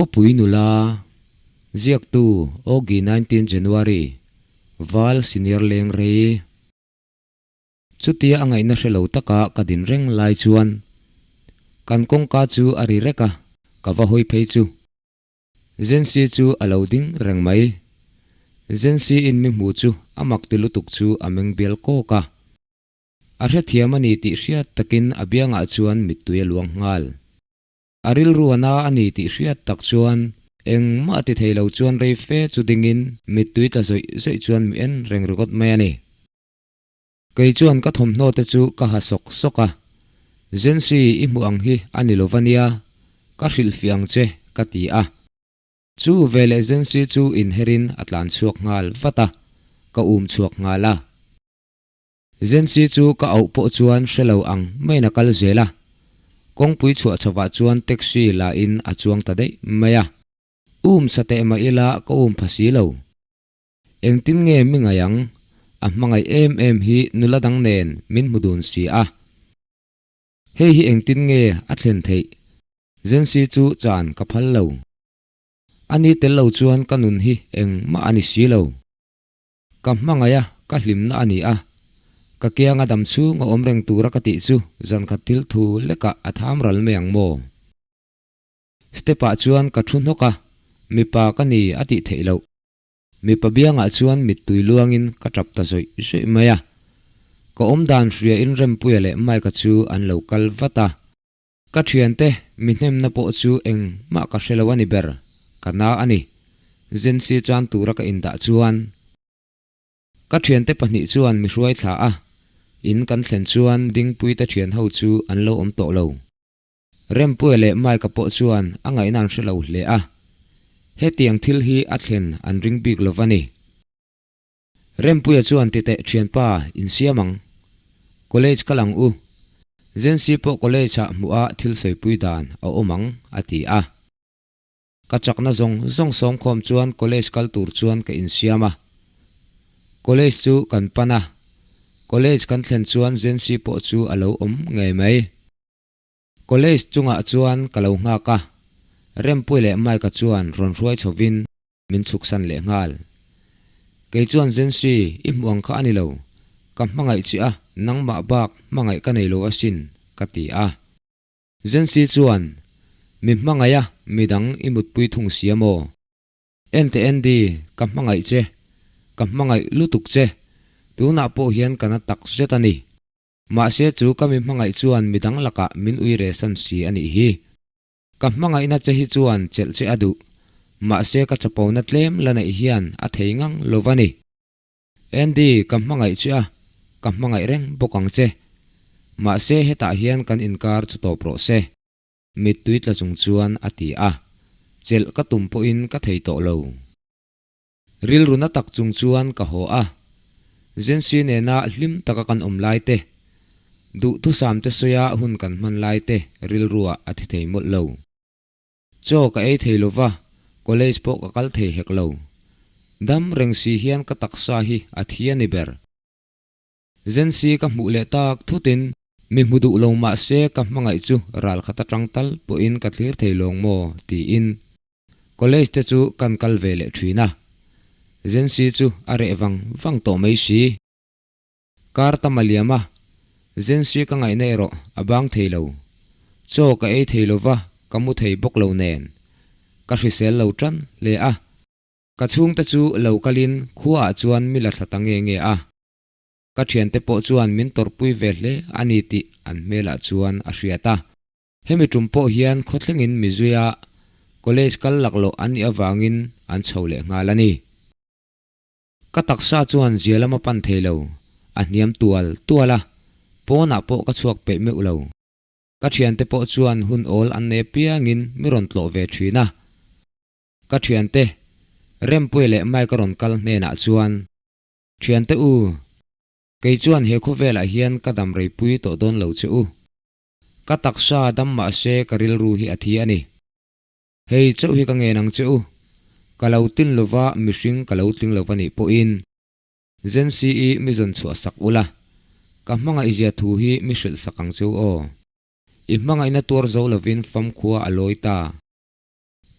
Khawpui nula, Ziaktu, Ogi 19 January, Val Senior Leng Rei. Chutia a ngaihna hre lo taka ka din reng lai chuan kan kawngka chu a ri rek a, ka va hawi phei chu. Zensi chu a lo ding reng mai. Zensi in mi hmu chu a mak ti lutuk chu a meng bial kawk a. A hrethiam a ni tih hriat takin a biangah chuan mittui a luang nghal. A rilru a na a ni tih hriat tak chuan engmah ti thei lo chuan rei fe chu dingin mittui tla zawih zawih chuan mi en reng ringawt mai a ni. Kei chuan ka thawmhnaw te chu ka ha sawk sawk a, Zensi i hmuh ang hi a ni lova nia, ka hrilhfiah ang che ka ti a. Chu veleh Zensi chu inherin a tlan chhuak nghal vat a, ka um chhuak nghal a. Zensi chu ka auh pawh chuan hre lo ang maiin a kal zel a, kawngpui chhuah chhovah chuan taxi la in a chuang ta daih mai a. Um sa teh mah ila ka um pha si lo. Engtin nge mi ngaih ang? A hmangaih em em hi nula dang nen min hmu dun si a. Hei hi engtin nge a thlen theih? Zensi chu chan ka phal lo. Ani tel lo chuan ka nun hi engmah a ni si lo. Ka hmangaih a, ka hlimna a ni a. Ka kianga dam chhung a awm reng tura ka tih chu zankhat thil thu lekah a tham ral mai ang maw? Step ah chuan ka thu hnawk a, mipa ka ni a tih theih loh. Mipa biangah chuan mittui luangin ka tap ta zawih zawih mai a. Ka awmdan hria in Rempuia leh Mike-a chu an lo kal vat a. Ka thiante mi hnemna pawh chu engmah ka hre lo a ni ber, ka na a ni. Zensi chan tura ka indah chuan. Ka thiante pahnih chuan mi hruai thla a, in kan thlen chuan Dingpuite thian ho chu an lo awm tawh lo. Rempuia leh Mike-a pawh chuan a ngaihna an hre lo hle a, hetiang thil hi a thlen an ring bik lo va ni. Rempuia chuan titeh thianpa insiam ang. College kal ang u. Zensi pawh college ah hmuh a thil sawipui dan a awm ang a ti a. Ka chakna zawng zawng sawmkhawm chuan college kal tur chuan ka insiam a. College chu kan pan a. College kan thlen chuan Zensi pawh chu a lo awm ngei mai. College chungah chuan ka lo nghak a, Rempuii leh Mike-a chuan rawn hruai chhovin min chhuksan leh nghal. Kei chuan Zensi, i hmuh ang kha a ni lo, ka hmangaih che a, nangmah bak hmangaih ka nei lo asin, ka ti a. Zensi chuan, Mi hmangaih a, midang i mutpui thung si a maw? Ente Andy, ka hmangaih che, ka hmangaih lutuk che, tunah pawh hian ka na tak zet a ni. Mahse chu ka mi hmangaih chuan midang lakah min ui re san si a nih hi. Ka hmangaihna che hi chuan chelh che a duh. Mahse ka chapona tlem la neih hian a thei ngang lo va ni. Andy, ka hmangaih che a, ka hmangaih reng bawk ang che. Mahse hetah hian kan inkar chu tawp rawh se. Mittui tla chung chuan a ti a. Chelh ka tum pawhin ka thei tawh lo. Rilru na tak chung chuan ka haw a, Zensi nena hlim taka kan awm lai te, duhthusam te sawia hun kan hman lai te rilruah a thi thei mawlh lo. Chaw ka ei thei lova, college pawh ka kal thei hek lo. Dam reng si hian ka taksa hi a thi a ni ber. Zensi ka hmuh leh tak thutin mi hmu duh lo mah se ka hmangaih chu ral khat atang tal pawhin ka thlir thei lawng maw tiin college te chu kan kal ve leh thin a. Zensi chu a reh vang vang tawh mai si. Kar tam a liam a, Zensi ka ngaihna erawh a bang thei lo. Chaw ka ei thei lova ka mu thei bawk lo nen ka hrisel lo tan hle a. Ka chhungte chu lo kalin khuaah chuan mi la thla ta nge nge a. Ka thiante pawh chuan min tawrhpui ve hle a ni tih an hmelah chuan a hriat a. Hemi tum pawh hian khawthlengin Mizuia college kal laklawh an nih avangin an chho leh nghal a ni. Ka taksa chuan zia lam a pan thei lo, a hniam tual tual a, pawnah pawh ka chhuak peih meuh lo. Ka thiante pawh chuan hun awl an nei apiangin mi rawn tlawh ve thin a. Ka thiante, Rempuia leh Mike a rawn kal hnenah chuan, Thiante u, kei chuan he khawvelah hian ka dam reipui tawh dawn lo che u. Ka taksa dam mah se ka rilru hi a thi a ni. Hei chauh hi ka ngen ang che u, ka lo tin lova mihring ka lo tling lo va nih pawhin Zen CE mi zawn chhuah sak ula, ka hmangaihzia thu hi mi hrilh sak ang che u aw. I hmangaihna tuar zo lovin famkhua a lawi ta.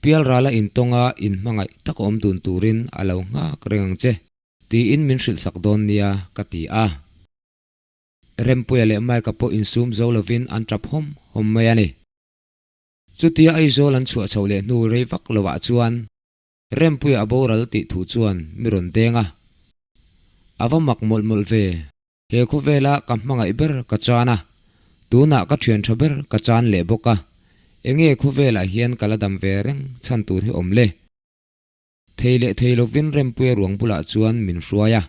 Pialrala intawnga inhmangaih tak awm dun turin a lo nghak reng ang che, tiin min hrilh sak dawn nia, ka ti a. Rempuia leh Mike-a pawh insum zo lovin an tap hawm hawm mai a ni. Chutia Aizawl an chhuah chhoh leh hnu rei vak lovah chuan Rempuia a boral tih thu chuan mi rawn deng a. A va mak mawlh mawlh ve, he khawvela ka hmangaih ber ka chan a, tunah ka thian tha ber ka chan leh bawk a, enge khawvelah hian ka la dam ve reng chhan tur hi awm le? Thei leh thei lovin Rempuia ruang bulah chuan min hruai a.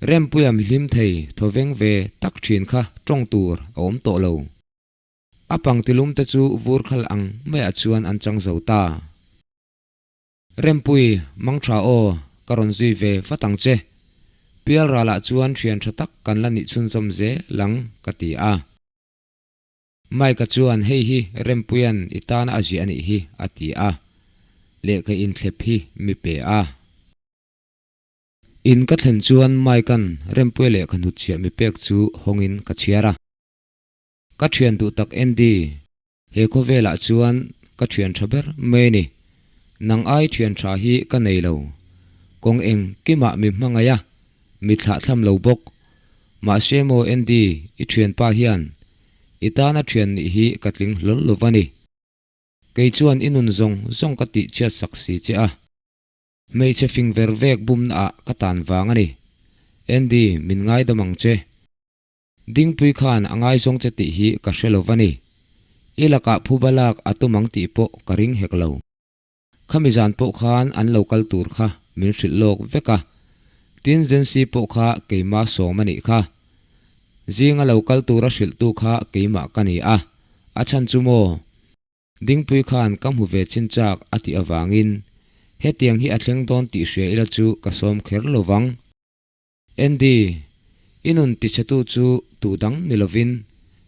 Rempuia mi hlim thei thawveng ve tak thin kha tawng tur a awm tawh lo. A pangtilum te chu vur khal ang maiah chuan an chang zo ta. Rempui, mang tha aw, ka rawn zui ve vat ang che. Pialralah chuan thian tha tak kan la nih chhunzawm zel ang, ka ti a. Mike-a chuan hei hi Rempuia'n i tana a ziah a nih hi, a ti a. Lehkha inthlep hi mi pe a. In ka thlen chuan Mike-a'n Rempuia lehkha hnutchhiah mi pek chu hawngin ka chhiar a. Ka thian duh tak Andy, he khawvelah chuan ka thian tha ber mai a ni. Nang ai thian tha hi ka nei lo. Kawng eng kimah mi hmangaih a, mi thlahthlam lo bawk. Mahse maw Andy, i thianpa hian i tana thian nih hi ka tling hlawl lo va ni. Kei chuan i nun zawng zawng ka tih chhiat sak si che a. Hmeichhe fing ver vek bumna ah ka tan vang a ni. Andy, min ngaidam ang che. Dingpui khan a ngaizawng che tih hi ka hre lo va ni. I lakah phuba lak a tum ang tih pawh ka ring hek lo. Khami zan pawh khan an lo kal tur kha min hrilh lawk vek a. Tin Zensi pawh kha keimah sawm a nih kha. Zinga lo kal tura hrilhtu kha keimah ka ni a, a chhan chu maw? Dingpui khan ka hmu ve chin chak a tih avangin hetiang hi a thleng dawn tih hria ila chu ka sawm kher lo vang. Andy, i nun tichhetu chu tu dang ni lovin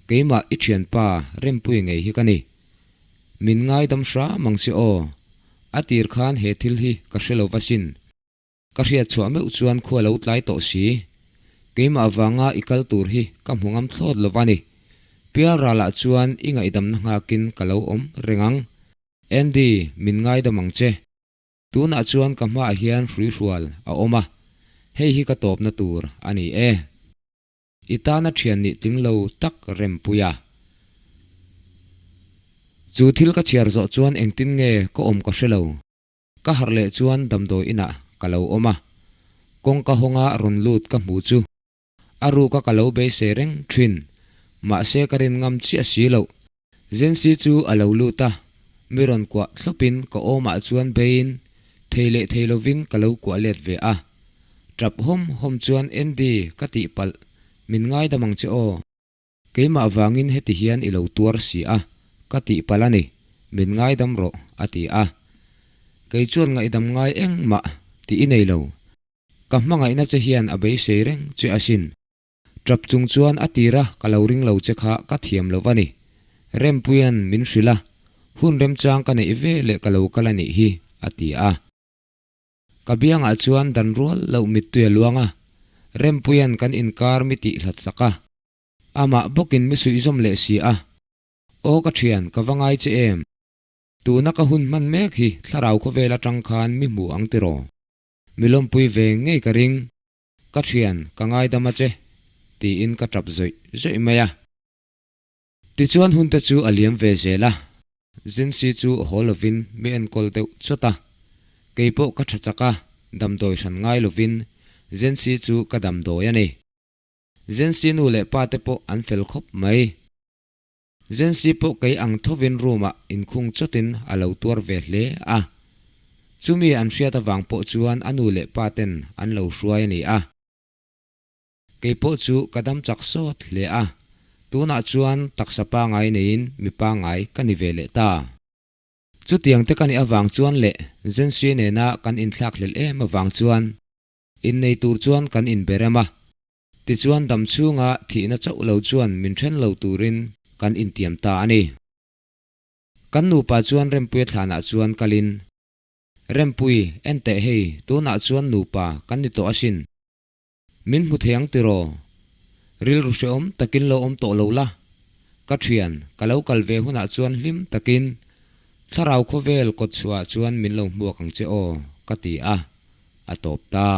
keimah i thianpa Rempuii ngei hi ka ni. Min ngaidam hram ang che aw. A tir khan he thil hi ka hre lo va sin. Ka hriat chhuah meuh chuan khua lo tlai tawh si. Keimah vanga i kal tur hi ka hmu ngam thlawt lo va ni. Pialralah chuan i ngaihdamna nghakin ka lo awm reng ang. Andy, min ngaidam ang che. Tunah chuan ka hmaah hian hruihrual a awm a, hei hi ka tawpna tur a ni e. I tana thian nih tling lo tak rempui a. Chu thil ka chhiar zawh chuan engtin nge ka awm ka hre lo. Ka harh leh chuan damdawi inah ka lo awm a, kawngka hawnga rawn lut ka hmu chu A ruka ka lo beisei reng thin. Mahse ka rin ngam chiah si loh. Zensi chu a lo lut a, mi rawn kuah thlawpin ka awmah chuan beiin thei leh thei lovin ka lo kuah let ve a. Tap hawm hawm chuan Andy ka tih palh, min ngaidam ang che aw. Keimah vangin heti hian i lo tuar si a, ka tih palh a ni, min ngaidam rawh a ti a. Kei chuan ngaihdam ngai engmah tih i nei lo. Ka hmangaihna che hian a beisei reng che asin. Tap chung chuan a tir a, ka lo ring lo che kha ka thiam lo va ni. Rempuia'n min hrilh a, hun remchang ka neih ve leh ka lo kal a nih hi, a ti a. Ka biangah chuan dan rual loh mittui a luang a, Rempuia'n kan inkar mi tih hlat sak a. Amah bawkin mi suihzawm leh si a. Aw ka thian, ka va ngai che em? Tuna ka hun hman mek hi thlarau khawvel atang khan mi hmu ang tiraw? Mi lawmpui ve ngei ka ring, ka thian ka ngaidam a che, tiin ka tap zawih zawih mai a. Tichuan hunte chu a liam ve zel a, Zinsi chu haw lovin mi enkawl deuh chawt a. Kei pawh ka tha chak a, damdawi hran ngai lovin Zinsi chu ka damdawi a ni. Zinsi nu leh pa te pawh an fel khawp mai. Zensi pawh kei ang thovin room-ah inkhung chawtin a lo tuar ve hle a. Chumi an hriat avang pawh chuan a nu leh pa ten an lo hruai a ni a. Kei pawh chu ka dam chak sawt hle a, tunah chuan taksa pangai neiin mi pangai ka ni ve leh ta. Chutiang te ka nih avang chuan leh Zensi nena kan inthlak hlelh em avang chuan innei tur chuan kan inberem a. Tichuan dam chhunga thihna chauh lo chuan min then lo turin kan intiam ta a ni. Kan nupa chuan Rempuia thlanah chuan kalin, Rempui, en teh hei, tunah chuan nupa kan ni tawh asin. Min hmu thei ang tiraw? Rilru hrehawm takin lo awm tawh lo la. Ka thian, ka lo kal ve hunah chuan hlim takin. Thlarau khawvel kawtchhuah chuan min lo hmuak ang che aw, ka ti a, a tawp ta.